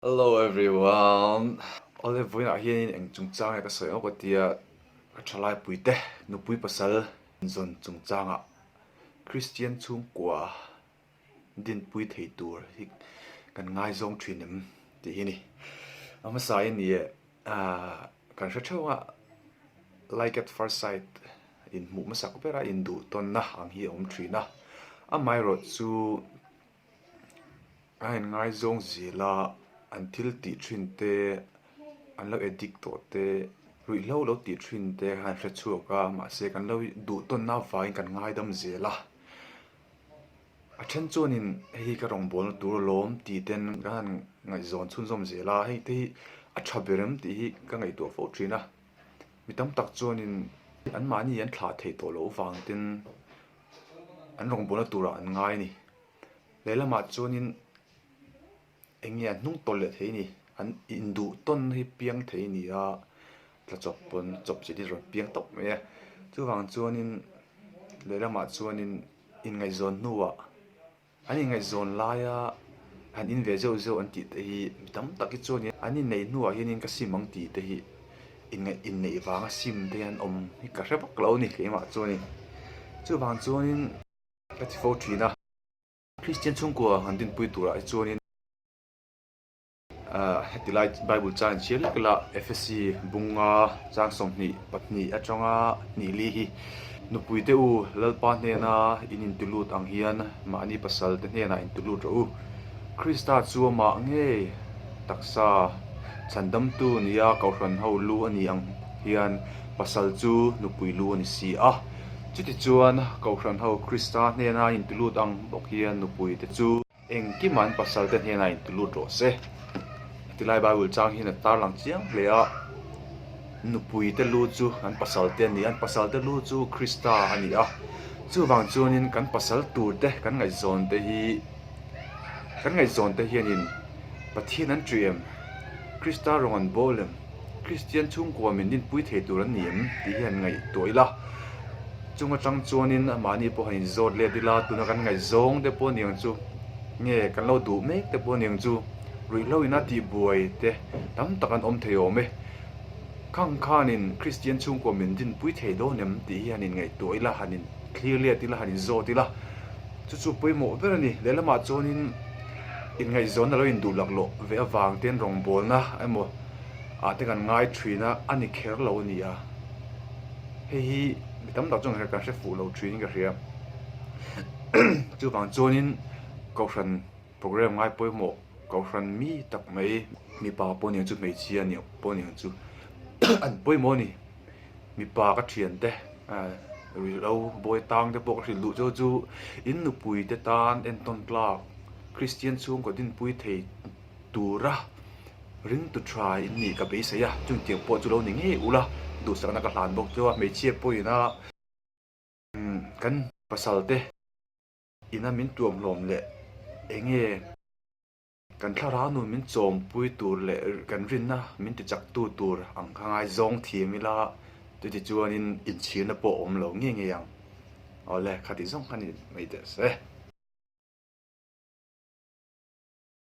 Hello everyone! Awle vawiinah hianin eng chungchang nge ka sawi ang ka tia ka thalaipui te nupui pasal zawn chungchangah Christian chhungkua dinpui thei tur hi kan ngaizawng thin em tih hi a ni. A hmasa in ni e ahh kan hre theuh a like at first sight inhmuh hmasak bera induh tawnna ang hi a awm thin a, amaherawhchu chu. A inngaizawng zel a, an thil tih thin te, an lo addict tawh te, ruihhlo lo tih thin te kha an hre chhuak a, mahse kan lo duh tawnna avangin kan ngaidam zel a. A then chuanin hei hi ka rawngbawlna tur alawm tih ten kan han ngaihzawn chhunzawm zel a, hei te hi a tha ber em tih hi ka ngaihtuah fo thin a. Mi tam tak chuanin anmahni an thlah theih tawh loh avang ten an rawngbawlna turah an ngai a ni. Lehlamah chuanin eng nge an hnung tawlh leh thei a ni. An induh tawn hi piang thei a ni a, tla chawp pawn chawp chi hi a rawn piang tawp mai a. Chuvang chuanin lehlamah chuanin inngaihzawn hnuah an inngaihzawn laia han in ve zeuh zeuh an tih te hi mi tam tak hi chuanin an inneih hnuah hianin ka sim ang tih te hi inngaih inneih vanga sim te hian awm hi ka hre vak lo a ni keimah chuanin. Chuvang chuanin. Ka ti fo thin a. Kristian chhungkua han dinpui turah hi chuanin heti lai Bible chang in chhiar lek la Efesi bunga chang 22 atanga hnih li hi nupui te u Lalpa hnena in inti lut ang hian mahni pasal te hnenah inti lut rawh u. Krista chu amah ngei taksa chhandamtu nia Kohhran ho lu a ni ang hian pasal chu nupui lu a ni si a. Chutichuan, Kohhran ho Krista hnena intilut ang bawk hian nupuite chu engkim an pasalte hnena intilut rawh se. Hetilai Bible chang hian a tarlang chiang hle a, nupuite lu chu an pasalte a ni a, an pasalte lu chu Krista a ni a. Chuvang chuanin kan pasal turte kan ngaihzawnte hi kan ngaihzawnte hianin Pathian an ṭih em? Krista rawng an bawl em? Kristian chhungkua min dinpui thei tur an ni em tih hi han ngaihtuah ila. Chung atang chuanin mahni pawh han inzawt let ila, tuna kan ngaihzawng te pawh aniang chu nge kan lo duh mek te pawh aniang chu ruihhlo ina tihbuai te tam tak an awm thei awm e. Khang khanin Kristian chhungkua min dinpui thei dawn em tih hi han inngaihtuah ila, han inthlir let ila, han inzawt ila. Chu chu pawimawh ber a ni. Lehlamah chuanin inngaihzawnna lo induh laklawh ve avang ten rawngbawlna emaw ah te kan ngai thin a, a ni kher lo a ni a. Hei hi mi tam tak chuan kan hre fuh lo thin in ka hria. Chuvang chuanin Kohhran program ngai pawimawh Kohhran mi tak mai mipa pawh niang chu hmeichhia nih pawh niang chu an pawimawh a ni. Mipa ka thian te ruihhlo bawi tang te pawh ka hrilh duh chu chu in nupui te tan entawn tlak Kristian chhungkaw dinpui thei tura ring tu tha in nih ka beisei a, chungtiang pawh chu lo ni ngei ula duhsakna ka hlan bawk chu a hmeichhia pawhin a kan pasal te ina min tuamhlawm leh eng nge. Kan thlarau nun min chawmpui tur leh kan rinna min tichaktu tur ang kha ngaizawng thiam ila, chutichuanin inchhirna pawh a awm lo ngei ngei ang. Awle, khatih zawng kha ni mai teh se.